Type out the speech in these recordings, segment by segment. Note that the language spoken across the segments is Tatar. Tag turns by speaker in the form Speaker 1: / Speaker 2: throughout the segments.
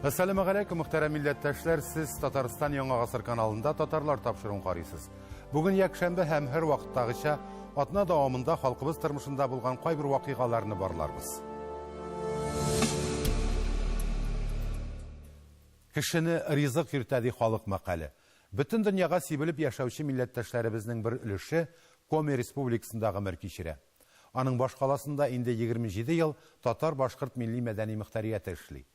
Speaker 1: Әссәламәгаләйкүм, мөхтәрәм милләттәшләр, сез Татарстан Яңа Гасыр каналында Татарлар тапшыруын карыйсыз. Бүген якшәмбе һәм һәр вакыттагыча атна дәвамында халкыбыз тормышында булган кайбер вакыйгаларны барларбыз. Кешене ризык йөртә ди халык мәкале. Бөтен дөньяга сибелеп яшәүче милләттәшләребезнең бер өлеше Коми Республикасында гомер кичерә. Аның башкаласында инде 27 ел татар-башкорт милли-мәдәни мөхтәрияте эшли.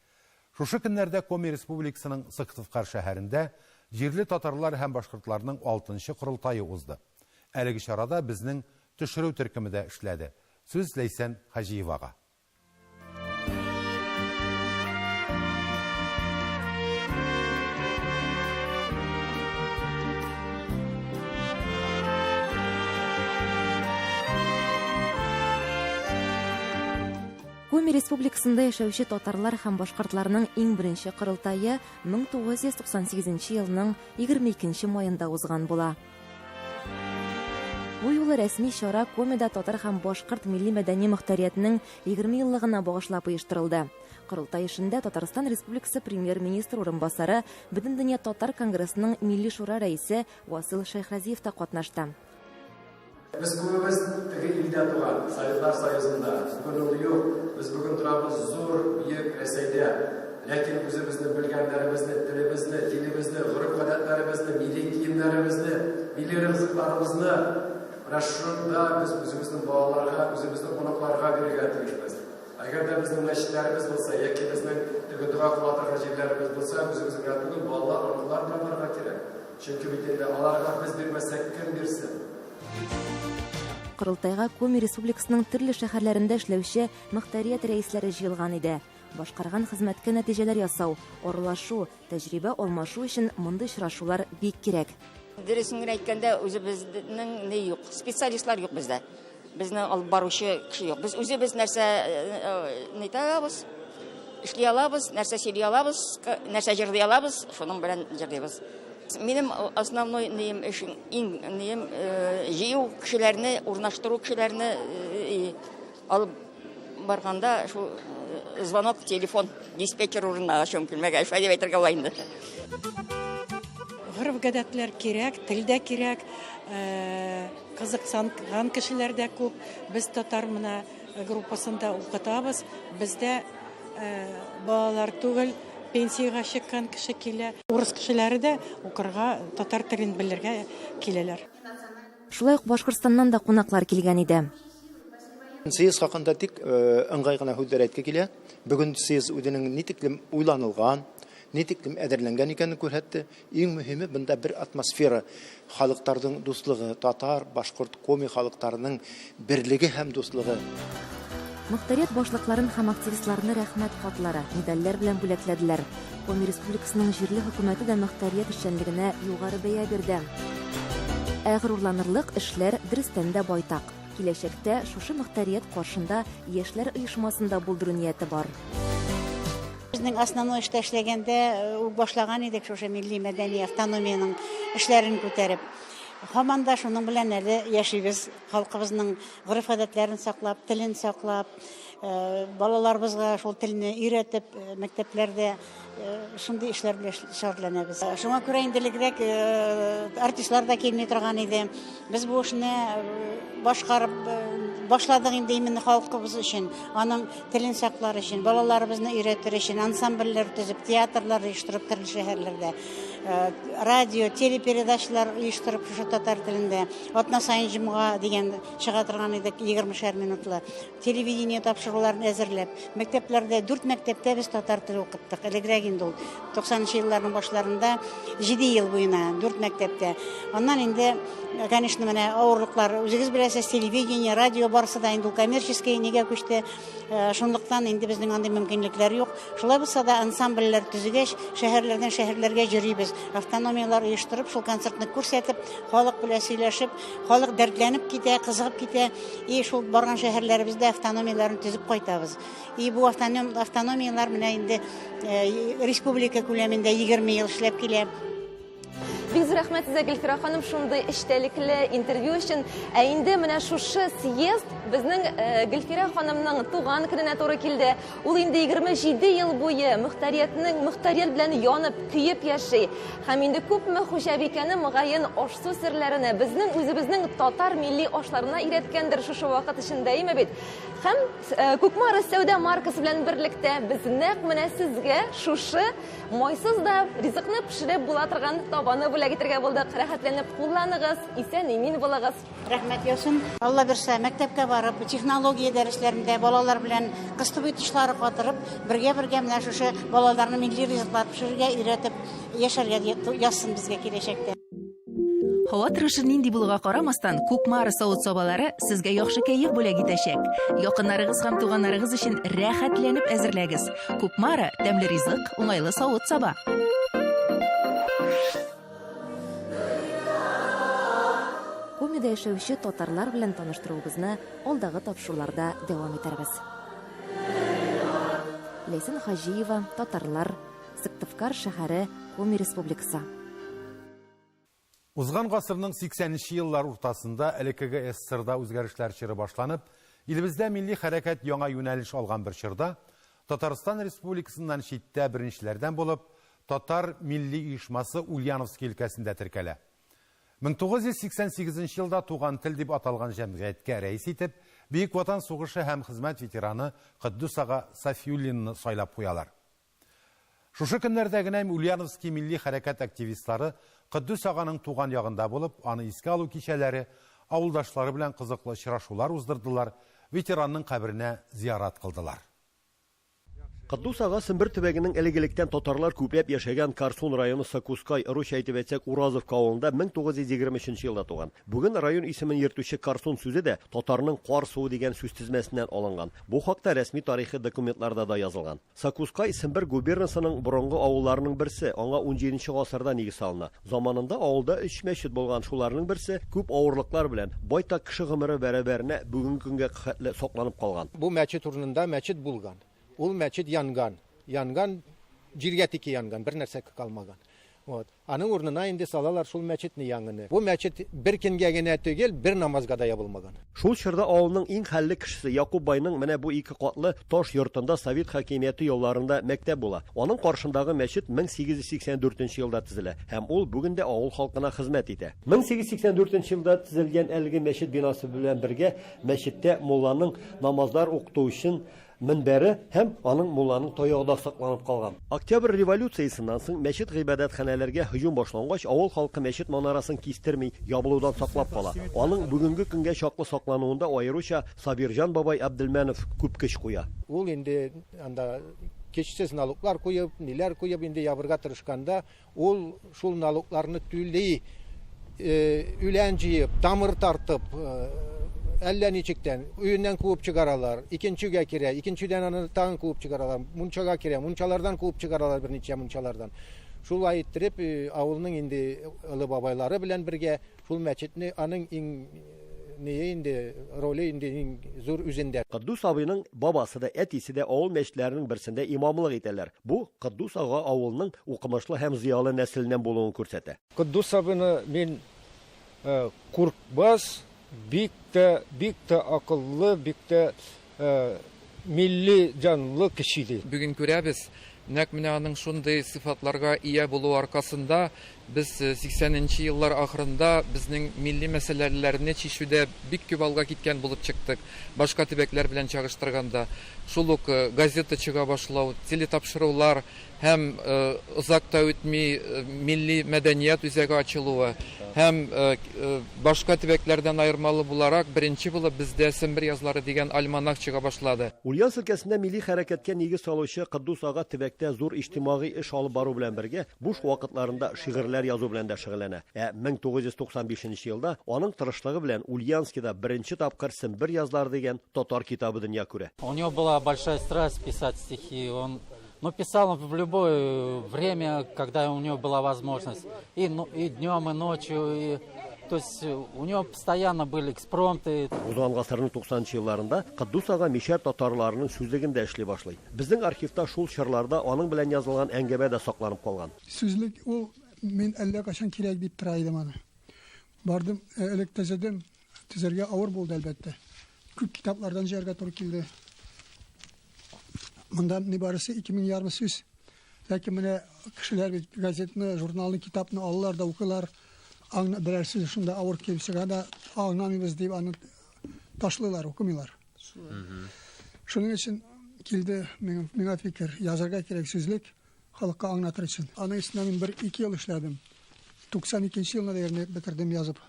Speaker 1: Шушы көннәрдә Коми Республикасының Сыктывкар шәһәрендә җирле татарлар һәм башкортларның алтынчы корылтае узды. Әлеге чарада безнең төшерү төркеме дә эшләде. Сүз Ләйсән Хаҗиевага.
Speaker 2: Коми Республикасында яшәүче татарлар һәм башкортларның иң беренче корылтае 1998 елның 22 маенда узган була. Бу юлы рәсми чара Комида татар һәм башкорт милли-мәдәни мохтариятенең 20 еллыгына багышлап оештырылды. Корылтай эшендә Татарстан Республикасы Премьер-министры урынбасары, Бөтендөнья татар конгрессының Милли шура рәисе Васил Шәйхразиев та катнашты.
Speaker 3: Без күбебез теге илдә туган, Советлар Союзында. Бүген ул юк. Без бүген торабыз зур, бөек Рәсәйдә. Ләкин үзебезне белгәннәребезне, телебезне, динебезне, гореф-гадәтләребезне, милли киемнәребезне, милли ризыкларыбызны менә шунда без үзебезнең балаларга, үзебезнең оныкларга бирергә тиешбез. Әгәр дә безнең мәчетләребез булса, яки безнең теге дога кыла торган җирләребез булса, үзебезнең генә түгел, балалар, оныклар белән барырга кирәк. Чөнки бит инде аларга без бирмәсәк, кем бирсен?
Speaker 2: Корылтайга Коми Республикасының төрле шәһәрләрендә эшләүче мөхтәрият рәисләре җыелган иде. Башкарган хезмәткә нәтиҗәләр ясау, аралашу, тәҗрибә алмашу өчен мондый очрашулар бик кирәк.
Speaker 4: Дөресен генә әйткәндә, үзебезнең ни юк, специалистлар юк бездә. Безне алып баручы кеше юк. Без үзебез нәрсә нитә алабыз, эшли алабыз, нәрсә сөйли алабыз, нәрсә җырлый алабыз, шуның белән җырлыйбыз. Минем основной нием эшем, иң нием җыю кешеләрне, урнаштыру кешеләрне алып барганда шул звонок, телефон, диспетчер урынына ачуым килмәгән, шулай дип әйтергә була инде.
Speaker 5: Гореф-гадәтләр кирәк, тел дә кирәк, кызыксанган кешеләр дә күп. Без татар менә группасында укытабыз. Бездә балалар түгел, пенсиягә чыккан кеше килә. Урыс кешеләре дә укырга, татар телен белергә киләләр.
Speaker 2: Шулай ук Башкортстаннан да кунаклар килгән иде.
Speaker 6: Съезд хакында тик ыңгай гына һүзләр әйтке килә. Бүген съезд үзенең ни тиклем уйланылган, ни тиклем әзерләнгән икәнен күрсәтте. Иң мөһиме бында бер атмосфера, халыкларның дуслыгы, татар, башкорт, коми халыкларының берлеге һәм дуслыгы.
Speaker 2: Мохтарият башлыкларын һәм активистларны рәхмәт хатлары, медальләр белән бүләкләделәр. Коми Республикасының җирле хөкүмәте дә мохтарият эшчәнлегенә югары бәя бирде. Ә горурланырлык эшләр дөрестән дә байтак. Киләчәктә шушы мохтарият каршында яшьләр оешмасын да булдыру нияте бар.
Speaker 7: Безнең основной эштә эшләгәндә үк башлаган идек шушы милли мәдәни автономиянең эшләрен күтәреп. Һаман да шуның белән әле яшибез. Халкыбызның гореф-гадәтләрен саклап, телен саклап, балаларыбызга шул телне өйрәтеп, мәктәпләрдә шундый эшләр белән шөгыльләнәбез. Шуңа күрә инде элегрәк артистлар да килми торган иде. Без бу эшне башкарып башладык инде именно халкыбыз өчен, аның телен саклар өчен, балаларыбызны өйрәтер өчен, ансамбльләр төзеп, театрлар оештырып төрле шәһәрләрдә, радио, телепередачалар оештырып шушы татар телендә. Атна саен җомга дигән чыга торган идек, 20 минутлы. Телевидение тапшыруларын әзерләп, мәктәпләрдә, дүрт мәктәптә без татар теле укыттык. Элегрәк инде ул 90 елларның башларында 7 ел буена дүрт мәктәптә. Аннан инде, конечно, менә авырлыклар, үзегез беләсез, телевидение, радио барысы да инде ул коммерческий нигә күчте. Шунлыктан инде безнең андый мөмкинлекләр юк. Шулай булса да ансамбльләр төзегәч, шәһәрләрдән шәһәрләргә йөрибез. Автономияләр оештырып, шул концертны күрсәтеп, халык белән сөйләшеп, халык дәртләнеп китә, кызыгып китә. И шул барган шәһәрләребездә автономияләрне төзеп кайтабыз. И бу автоном, автономияләр менә инде республика күләмендә 20 ел эшләп килә.
Speaker 2: Бик зур Бик зур рәхмәт сезгә, Гөлфирә ханым, шундый эчтәлекле интервью өчен. Ә инде менә шушы съезд безнең э, Гөлфирә ханымның туган көненә туры килде. Ул инде 27 ел буе мөхтәриятнең мөхтәрият белән янып, көеп яши. Һәм инде күпме хуҗабикәне мөгаен аш-су серләренә, безнең үзебезнең татар милли ашларына өйрәткәндер шушы вакыт эчендә, әйме бит? Һәм э, Кукмара сәүдә маркасы белән берлектә без нәкъ менә сезгә шушы майсыз да ризыкны пешереп була торган табаны бүләк итәргә булдык. Рәхәтләнеп кулланыгыз, исән-имин булыгыз.
Speaker 7: Рәхмәт яусын. Алла бирсә, мәктәпкә барып, технология дәресләрендә балалар белән кыстыбый тышлары катырып, бергә-бергә менә шушы балаларны милли ризыклар пешерергә өйрәтеп яшәргә язсын безгә киләчәктә.
Speaker 8: Һава торышы нинди булуга карамастан, Кукмара савыт-сабалары сезгә яхшы кәеф бүләк итәчәк. Якыннарыгыз һәм туганнарыгыз өчен рәхәтләнеп әзерләгез. Кукмара, тәмле ризык, уңайлы савыт-саба.
Speaker 2: Комида яшәүче татарлар белән таныштыруыбызны алдагы тапшыруларда дәвам итәрбез. Ләйсән Хаҗиева, Татарлар, Сыктывкар шәһәре, Коми Республикасы.
Speaker 1: Узган гасырның 80 нче еллар уртасында элеккеге СССРда үзгәрешләр чоры башланып, илебездә милли хәрәкәт яңа юнәлеш алган бер чорда, Татарстан Республикасыннан читтә беренчеләрдән булып, татар милли оешмасы Ульяновски өлкәсендә теркәлә. 1988 нче елда Туган тел дип аталган җәмгыятькә рәис итеп Бөек Ватан сугышы һәм хезмәт ветераны Котдус ага Сафиуллинны сайлап куялар. Шушы көннәрдә генә Ульяновски милли хәрәкәт активистлары Котдус аганың туган ягында булып, аны искә алу кичәләре, авылдашлары белән кызыклы очрашулар уздырдылар, ветеранның каберенә зиярат кылдылар.
Speaker 9: Котдус ага Сембер төбәгенең элек-электән татарлар күпләп яшәгән Карсун районы Сокускай, русча әйтеп әйтсәк, Уразовка авылында 1923 нче елда туган. Бүген район исемен йөртүче Карсун сүзе дә татарның кар суы дигән сүзтезмәсеннән алынган. Бу хакта рәсми тарихи документларда да язылган. Сакускай, Сембер губернасының борынгы авылларының берсе, аңа унҗиденче гасырда нигез салына. Заманында авылда өч мәчет булган, шуларның берсе, күп авырлыклар белән, байтак кеше гомере бәрабәренә бүгенге көнгә хәтле сакланып калган.
Speaker 10: Бу мәчет урынында мәчет булган. Ул мәчет янган. Янган, җиргә тике янган, бер нәрсә калмаган. Вот. Аның урынына инде салалар шул мәчетне яңыны. Бу мәчет бер көнгә генә түгел, бер намазга да ябылмаган.
Speaker 9: Шул чорда авылның иң хәлле кешесе Якуб байның менә бу ике катлы таш йортында совет хакимияте елларында мәктәп була. Аның каршындагы мәчет 1884 нче елда төзелә һәм ул бүген дә авыл халкына хезмәт итә. 1884 нче елда төзелгән әлеге мәчет бинасы белән бергә мәчеттә мулланың намазлар укыту өчен Мөнбәре һәм аның мулланың таягы да сакланып калган. Октябрь революциясеннән соң мәчет-гыйбадәтханәләргә һөҗүм башлангач, авыл халкы мәчет манарасын кистерми, ябылудан саклап кала. Аның бүгенге көнгә чаклы саклануында аеруча Сабирҗан бабай Әбделмәнов күп көч куя.
Speaker 10: Ул инде анда көчсез налоглар куеп, ниләр куеп инде ябырга тырышканда, Ул шул налогларны түли, үлән җыеп, тамыр тартып, әллә ничектән өеннән куып чыгаралар, икенче өйгә керә, икенче өйдән аны тагын куып чыгаралар, мунчага керә, мунчалардан куып чыгаралар берничә мунчалардан. Шулай иттереп, авылның инде олы бабайлары белән бергә Шул мәчетне аның иң ние инде, роле инде иң зур үзендә.
Speaker 9: Котдус абыйның бабасы да, әтисе дә авыл мәчетләренең берсендә имамлык итәләр. Бу, Котдус ага авылның укымышлы һәм зыялы нәселеннән булуын күрсәтә.
Speaker 11: Котдус абыйны мин куркмас, бик тә, бик тә акыллы, бик тә милли җанлы кеше иде.
Speaker 12: Бүген күрәбез, нәкъ менә аның шундый сыйфатларга ия булуы аркасында без 80 нче еллар ахырында безнең милли мәсьәләләрне чишүдә бик күп алга киткән булып чыктык, башка төбәкләр белән чагыштырганда. Шул ук газета чыга башлау, телетапшырулар һәм озак та үтми милли мәдәният үзәге ачылуы һәм башка төбәкләрдән аермалы буларак, беренче булып бездә Сембер язлары дигән альманах чыга башлады.
Speaker 9: Ульяновск өлкәсендә милли хәрәкәткә нигез салучы Котдус ага төбәктә зур иҗтимагый эш алып бару белән бергә, буш вакытларында шигырьләр язу белән дә шөгыльләнә. Ә 1995 нче елда аның тырышлыгы белән Ульяновскида беренче тапкыр Сембер язлары дигән татар китабы дөнья күрә.
Speaker 13: У него была большая страсть писать стихи, он Но писал он в любое время, когда у него была возможность. И, ну, и днем, и ночью. И, то есть у него постоянно были экспромты.
Speaker 9: Узган гасырның 90 нчы елларында Котдус ага мишәр татарларының сүзлеген дә эшли башлый. Безнең архивта шул чорларда аның белән язылган әңгәмә дә сакланып калган.
Speaker 14: Сүзлек ул Мин әллә кайчан кирәк дип тора идем аны. Бардым, элек төзедем. Төзергә авыр булды, әлбәттә. Күп китаплардан җыярга туры килде. Монда нибарысы 2000 ярым сүз. Ләкин менә кешеләр бит газетны, журналны, китапны алалар да укыйлар. Аңна берәр сүз шунда авыр килеп чыга да, аңламыйбыз дип аны ташлыйлар, укымыйлар. Шуның өчен килде миңа фикер, язарга кирәк сүзлек, халыкка аңлатыр өчен. Аның өстенә мин бер ике ел эшләдем. 92 елны да бетердем язып.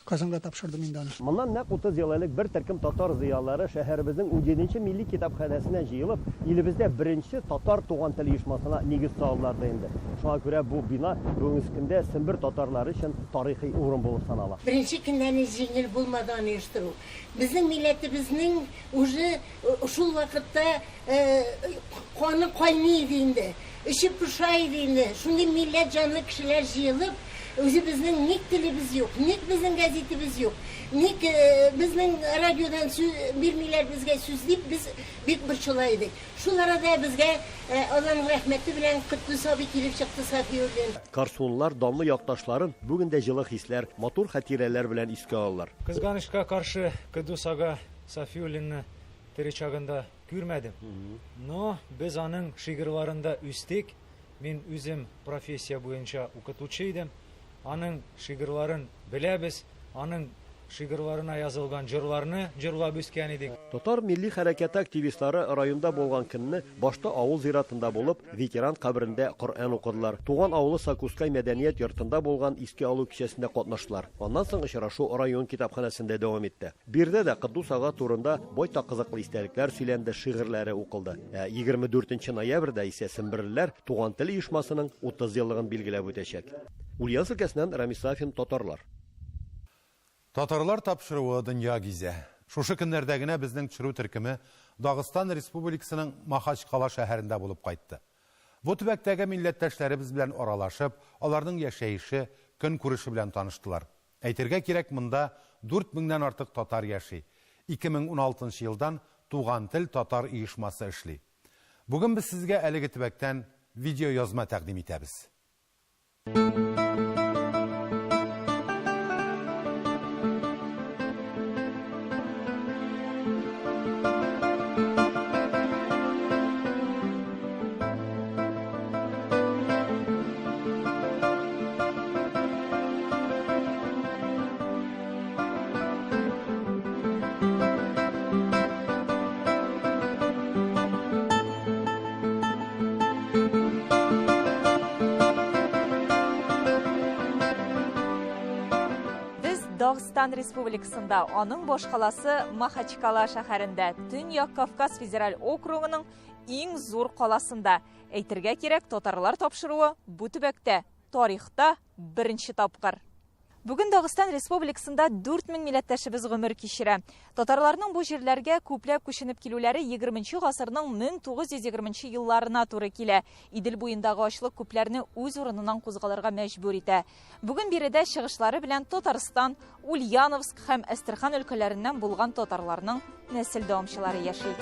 Speaker 14: Казанга тапшырдым инде аны.
Speaker 9: Моннан нәкъ 30 ел элек бер төркем татар зыялылары шәһәребезнең унҗиденче милли китапханәсенә җыелып, илебездә беренче татар туган тел оешмасына нигез салдылар да инде. Шуңа күрә бу бина бүгенге көндә Сембер татарлары өчен тарихи урын булып санала.
Speaker 15: Беренче көннәрне җиңел булмады аны оештыру. Безнең милләтебезнең уже шул вакытта Каны кайный иде инде, эче поша иде инде. Шундый милләт җанлы кешеләр җыелып, үзебезнең ник телебез юк, ник безнең гәзитебез юк, ник безнең радиодан бирмиләр безгә сүз дип без бик борчыла идек. Шул арада безгә Алланың рәхмәте белән Котдус абый килеп чыкты, Сафиуллин.
Speaker 9: Карсунлылар данлы якташларын бүген дә җылы хисләр, матур хатирәләр белән искә алалар.
Speaker 16: Кызганычка каршы, Котдус ага Сафиуллинны тере чагында күрмәдем. Но без аның шигырьларында үстек. Мин үзем профессия буенча укытучы идем. Аның шигырьларын беләбез, аның шигырьларына язылган җырларны җырлап үскән идек.
Speaker 9: Татар милли хәрәкәте активистлары районда булган көнне башта авыл зиратында булып, ветеран каберендә Коръән укыдылар. Туган авылы Сакускай мәдәният йортында булган искә алу кичәсендә катнаштылар. Аннан соң очрашу район китапханәсендә дәвам итте. Биредә дә Котдус ага турында байтак кызыклы истәлекләр сөйләнде, шигырьләре укылды. Ә 24 нче ноябрьдә исә семберлеләр Туган тел оешмасының 30 еллыгын билгеләп үтәчәк. Ульяновск өлкәсеннән Рамис Сафин, Татарлар.
Speaker 1: Татарлар тапшыруы дөнья гизә. Шушы көннәрдә генә безнең төшерү төркеме Дагыстан Республикасының Махачкала шәһәрендә булып кайтты. Бу төбәктәге милләттәшләребез белән аралашып, аларның яшәеше, көнкүреше белән таныштылар. Әйтергә кирәк, монда дүрт меңнән артык татар яши. 2016 нчы елдан Туган тел татар оешмасы эшли. Бүген без сезгә әлеге төбәктән видеоязма тәкъдим итәбез.
Speaker 17: Без Дагстан Республикасында, аның башкаласы Махачкала шәһәрендә, Төньяк Кавказ федераль округының иң зур каласында. Әйтергә кирәк, татарлар тапшыруы бу төбәктә тарихта беренче тапкыр. Бүген Дагыстан Республикасында 4000 милләттәшебез гомер кичерә. Татарларның бу җирләргә күпләп күченеп килүләре 20 гасырның 1920 елларына туры килә. Идел буендагы ачлык күпләрне үз урыныннан кузгалырга мәҗбүр итә. Бүген биредә чыгышлары белән Татарстан, Ульяновск һәм Әстерхан өлкәләреннән булган татарларның нәсел дәвамчылары яши.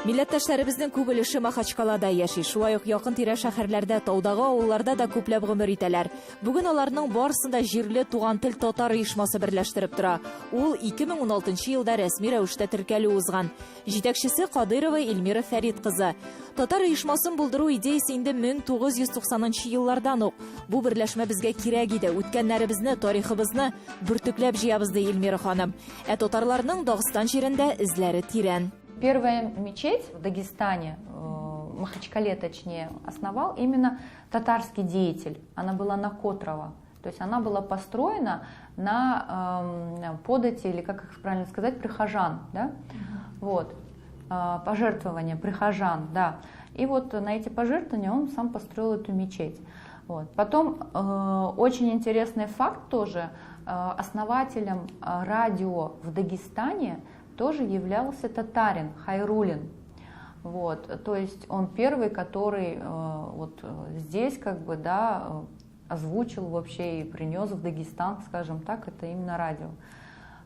Speaker 17: Милләттәшләребезнең күп өлеше Махачкалада яши. Шулай ук якын-тирә шәһәрләрдә, таудагы авылларда да күпләп гомер итәләр. Бүген аларның барысын да җирле Туган тел татар оешмасы берләштереп тора. Ул 2016 елда рәсми рәвештә теркәлү узган. Җитәкчесе Кадыйрова Эльмира Фәрит кызы. Татар оешмасын булдыру идеясе инде 1990 нчы еллардан ук. Бу берләшмә безгә кирәк иде. Үткәннәребезне, тарихыбызны бөртекләп җыябыз, ди Эльмира ханым. Ә татарларның Дагыстан җирендә эзләре тирән.
Speaker 18: Первая мечеть в Дагестане, э, Махачкале точнее, основал именно татарский деятель. Она была на Котрово. То есть она была построена на э, подати, или как их правильно сказать, прихожан, да? Вот, э, пожертвования прихожан, да. И вот на эти пожертвования он сам построил эту мечеть. Вот. Потом э, очень интересный факт тоже, э, основателем э, радио в Дагестане тоже являлся татарин Хайрулин. Вот, то есть он первый, который э, вот здесь как бы, да, озвучил вообще и принес в Дагестан, скажем так, это именно радио.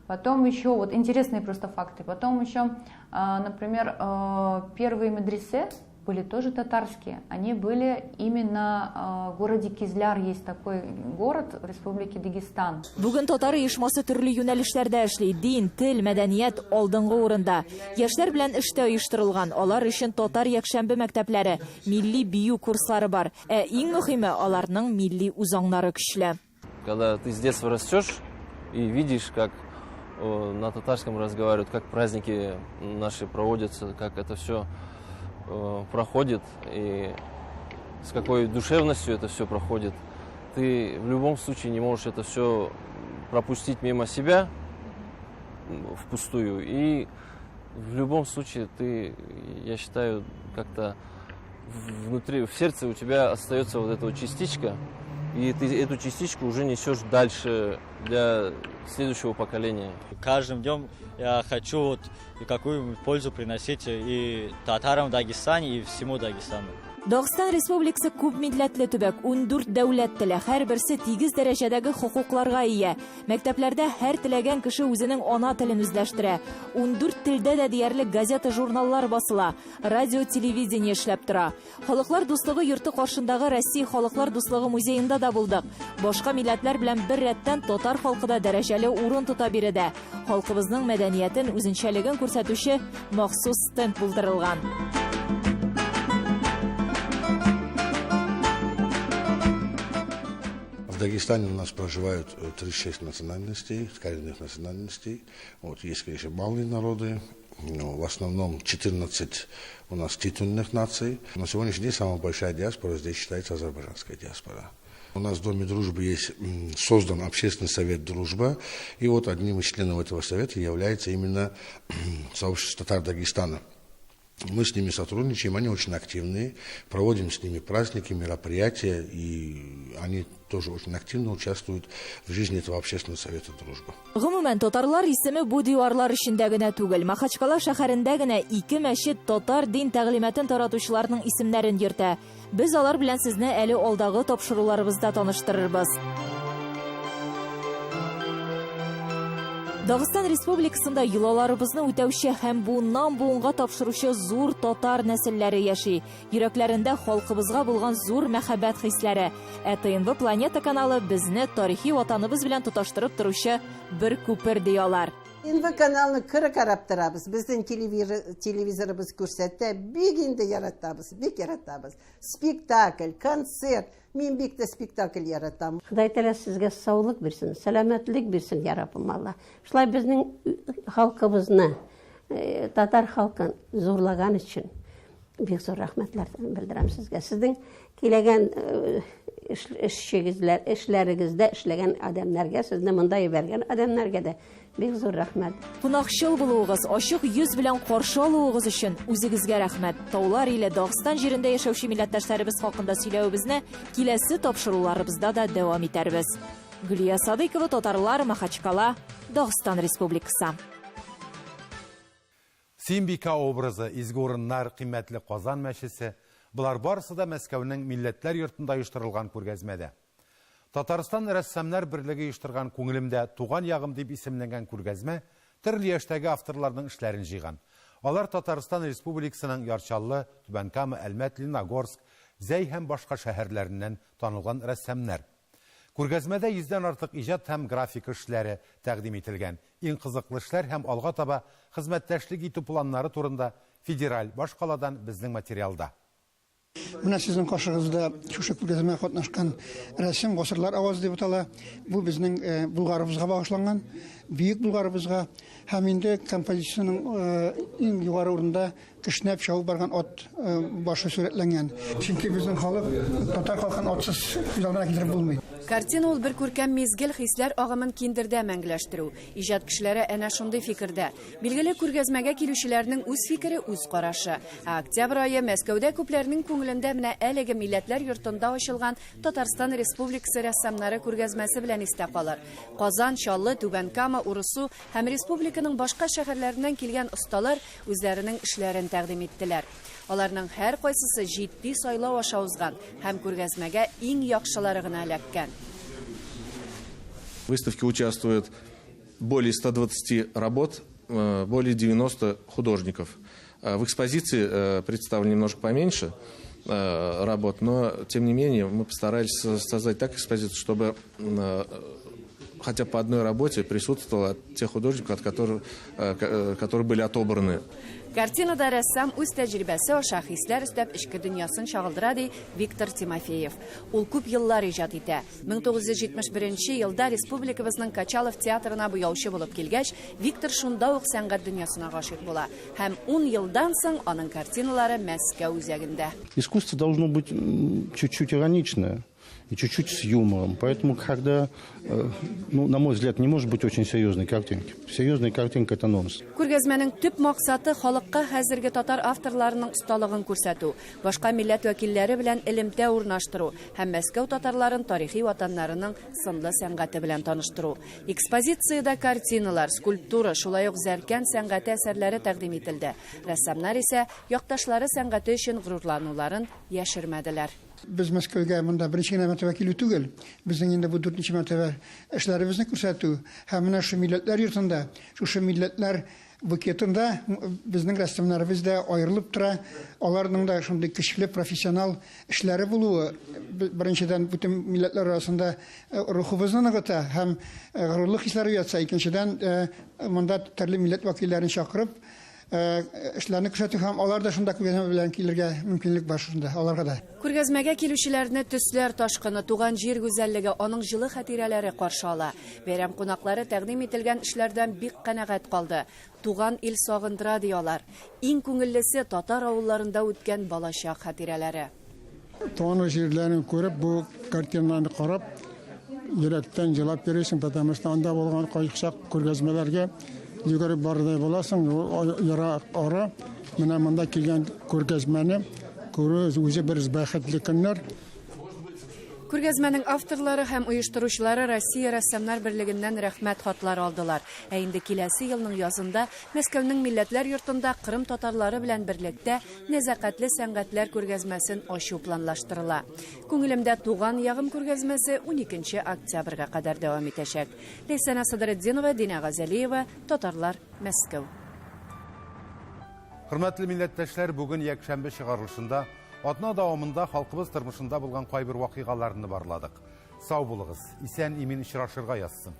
Speaker 18: Потом еще, вот интересные просто факты, потом еще, а, например, э, первые медресе были тоже татарские. Они были именно в городе Кизляр, есть такой город в республике Дагестан.
Speaker 17: Бүген татар оешмасы төрле юнәлешләрдә эшли. Дин, тел, мәдәният алдынгы урында. Яшьләр белән эш тә оештырылган. Алар өчен татар якшәмбе мәктәпләре, милли бию курслары бар. Ә иң мөһиме, аларның милли үзаңнары көчле.
Speaker 19: Когда ты с детства растешь и видишь, как на татарском разговаривают, как праздники наши проводятся, как это все проходит и с какой душевностью это все проходит, ты в любом случае не можешь это все пропустить мимо себя впустую. И в любом случае ты, я считаю, как-то внутри, в сердце у тебя остается вот эта вот частичка, и ты эту частичку уже несешь дальше для следующего поколения.
Speaker 20: Каждым днем я хочу вот какую-нибудь пользу приносить и татарам в Дагестане, и всему Дагестану.
Speaker 17: Дагыстан Республикасы күп милләтле төбәк, 14 дәүләт теле, һәрберсе тигез дәрәҗәдәге хокукларга ия. Мәктәпләрдә һәр теләгән кеше үзенең ана телен үзләштерә. 14 телдә дә диярлек газета-журналлар басыла, радио-телевидение эшләп тора. Халыклар дуслыгы йорты каршындагы Россия халыклар дуслыгы музеенда да булдык. Башка милләтләр белән бер рәттән татар халкы да дәрәҗәле урын тота биредә. Халкыбызның мәдәниятен, үзенчәлеген күрсәтүче махсус стенд булдырылган.
Speaker 21: В Дагестане у нас проживают 36 национальностей, коренных национальностей. Вот, есть, конечно, малые народы, но в основном 14 у нас титульных наций. На сегодняшний день самая большая диаспора здесь считается азербайджанская диаспора. У нас в Доме дружбы есть создан общественный совет «Дружба». И вот одним из членов этого совета является именно сообщество татар Дагестана. Мы с ними сотрудничаем, они очень активные, проводим с ними праздники, мероприятия, и они тоже очень активно участвуют в жизни этого общественного совета «Дружба».
Speaker 17: Гомумән, татарлар исеме бу диварлар эчендә генә түгел. Махачкала шәһәрендә генә ике мәчет татар дин тәгълиматын таратучыларның исемнәрен йөртә. Без алар белән сезне әле алдагы тапшыруларыбызда таныштырырбыз. Дагыстан Республикасында йолаларыбызны үтәүче һәм буыннан буынга тапшыручы зур татар нәселләре яши. Йөрәкләрендә халкыбызга булган зур мәхәббәт хисләре. Ә ТНВ Планета каналы безне тарихи ватаныбыз белән тоташтырып торучы бер күпер ди алар.
Speaker 22: ТНВ каналны кыры карап торабыз. Безнең телевизорыбыз күрсәтә, бик инде яратабыз, бик яратабыз. Спектакль, концерт. Мин бик тә спектакль яратам.
Speaker 23: Ходай Тәгалә сезгә саулык бирсен, сәламәтлек бирсен, я Раббым Алла. Шулай безнең халкыбызны, татар халкын зурлаган өчен бик зур рәхмәтләр белдерәм сезгә. Сезнең киләгән эшчегезләр, эшләрегездә эшләгән адәмнәргә, сезне монда җибәргән адәмнәргә дә бик зур рәхмәт.
Speaker 17: Кунакчыл булуыгыз, ачык йөз белән каршы алуыгыз өчен үзегезгә рәхмәт. Таулар иле Дагыстан җирендә яшәүче милләттәшләребез хакында сөйләвебезне киләсе тапшыруларыбызда да дәвам итәрбез. Гөлия Садыйкова, Татарлар, Махачкала, Дагыстан Республикасы.
Speaker 1: Сөембикә образы, изге урыннар, кыйммәтле Казан мәчесе, болар барысы да Мәскәүнең Милләтләр йортында оештырылган күргәзмәдә. Татарстан рәссамнар берлеге оештырган Күңелемдә туган ягым дип исемләнгән күргәзмә төрле яшьтәге авторларның эшләрен җыйган. Алар Татарстан Республикасының Яр Чаллы, Түбән Кама, Әлмәт, Лениногорск, Зәй һәм башка шәһәрләреннән танылган рәссамнар. Күргәзмәдә йөздән артык иҗат һәм графика эшләре тәкъдим ителгән. Иң кызыклы эшләр һәм алга таба хезмәттәшлек итү планнары турында федераль башкаладан безнең материалда.
Speaker 24: Менә сезнең каршыгызда шушы күргәзмәгә катнашкан рәсем Гасырлар авазы дип атала. Бу безнең Булгарыбызга багышланган, бөек Булгарыбызга һәм инде композициянең иң югары урында кешнәп чабып барган ат башы сурәтләнгән. Чөнки безнең халык, татар халкын атсыз күз алдына китереп булмый.
Speaker 25: Картина ул бер күркәм мизгел хисләр агымын киндердә мәңгеләштерү. Иҗат кешеләре әнә шундый фикердә. Билгеле, күргәзмәгә килүчеләрнең үз фикере, үз карашы. Ә октябрь ае Мәскәүдә күпләрнең күңелендә менә әлеге Милләтләр йортында ачылган Татарстан Республикасы рәссамнары күргәзмәсе белән истә калыр. Казан, Чаллы, Түбән Кама, Урыссу һәм республиканың башка шәһәрләреннән килгән осталар үзләренең эшләрен тәкъдим иттеләр. Аларның һәр кайсысы җитди сайлау аша узган һәм күргәзмәгә иң яхшылары гына эләккән.
Speaker 26: В выставке участвует более 120 работ, более 90 художников. В экспозиции представлено немножко поменьше работ, но тем не менее мы постарались создать так экспозицию, чтобы хотя по одной работе присутствовало тех художников, от которых, которые были отобраны.
Speaker 25: Картинада рәссам үз тәҗрибәсе аша хисләр өстәп эчке дөньясын чагылдыра, ди Виктор Тимофеев. Ул күп еллар иҗат итә. 1971 елда республикабызның Качалов театрына буяучы булып килгәч, Виктор шунда ук сәнгать дөньясына гашыйк була. Һәм 10 елдан соң аның картиналары Мәскәү үзәгендә.
Speaker 3: Искусство должно быть чуть-чуть ироничное и чуть-чуть с юмором. Поэтому, когда, ну, на мой взгляд, не может быть очень серьезной картинки. Серьезная картинка – это нонсенс.
Speaker 25: Күргәзмәнең төп максаты халыкка хәзерге татар авторларының осталыгын күрсәтү, башка милләт вәкилләре белән элемтә урнаштыру һәм Мәскәү татарларын тарихи ватаннарының сынлы сәнгате белән таныштыру. Экспозициядә картиналар, скульптура, шулай ук зәркән сәнгате әсәрләре тәкъдим ителде. Рәссамнар исә якташлары сәнгате өчен горурлануларын яшермәделәр.
Speaker 24: Без Мәскәүгә монда беренче генә мәртәбә килү түгел, безнең инде бу дүртенче мәртәбә эшләребезне күрсәтү һәм менә шушы милләтләр йортында, шушы милләтләр букетында безнең рәссамнарыбыз да аерылып тора. Аларның да шундый көчле профессионал эшләре булуы беренчедән бөтен милләтләр арасында рухыбызны ныгыта һәм горурлык хисләре уятса, икенчедән монда төрле милләт вәкилләрен чакырып, эшләрне күрсәтү һәм алар да шунда күргәзмә белән килергә мөмкинлек бар шунда аларга да.
Speaker 25: Күргәзмәгә килүчеләрне төсләр ташкыны, туган җир гүзәллеге, аның җылы хатирәләре каршы ала. Бәйрәм кунаклары тәкъдим ителгән эшләрдән бик канәгать калды. Туган ил сагындыра ди алар. Иң күңеллесе татар авылларында үткән балачак хатирәләре.
Speaker 4: Туган җирләрен күреп, бу картиналарны карап, йөрәктән җылап йөрисең, потому что анда булган кайчак күргәзмәләргә йөгереп барырдай буласың, ерак ара. Менә монда килгән күргәзмәне күрү үзе бер бәхетле көннәр.
Speaker 25: Күргәзмәнең авторлары һәм оештыручылары Россия рәссамнар берлегеннән рәхмәт хатлары алдылар. Ә инде киләсе елның язында Мәскәүнең Милләтләр йортында Кырым татарлары белән берлектә нәзакәтле сәнгатьләр күргәзмәсен ачу планлаштырыла. Күңелемдә туган ягым күргәзмәсе 12 октябрьгә кадәр дәвам итәчәк. Ләйсәнә Садретдинова, Динә Газалиева, Татарлар, Мәскәү.
Speaker 1: Хөрмәтле милләттәшләр, бүген якшәмбе чыгарылышында атна дәвамында халкыбыз тормышында булган кайбер вакыйгаларны барладык. Сау булыгыз, исән имин очрашырга язсын.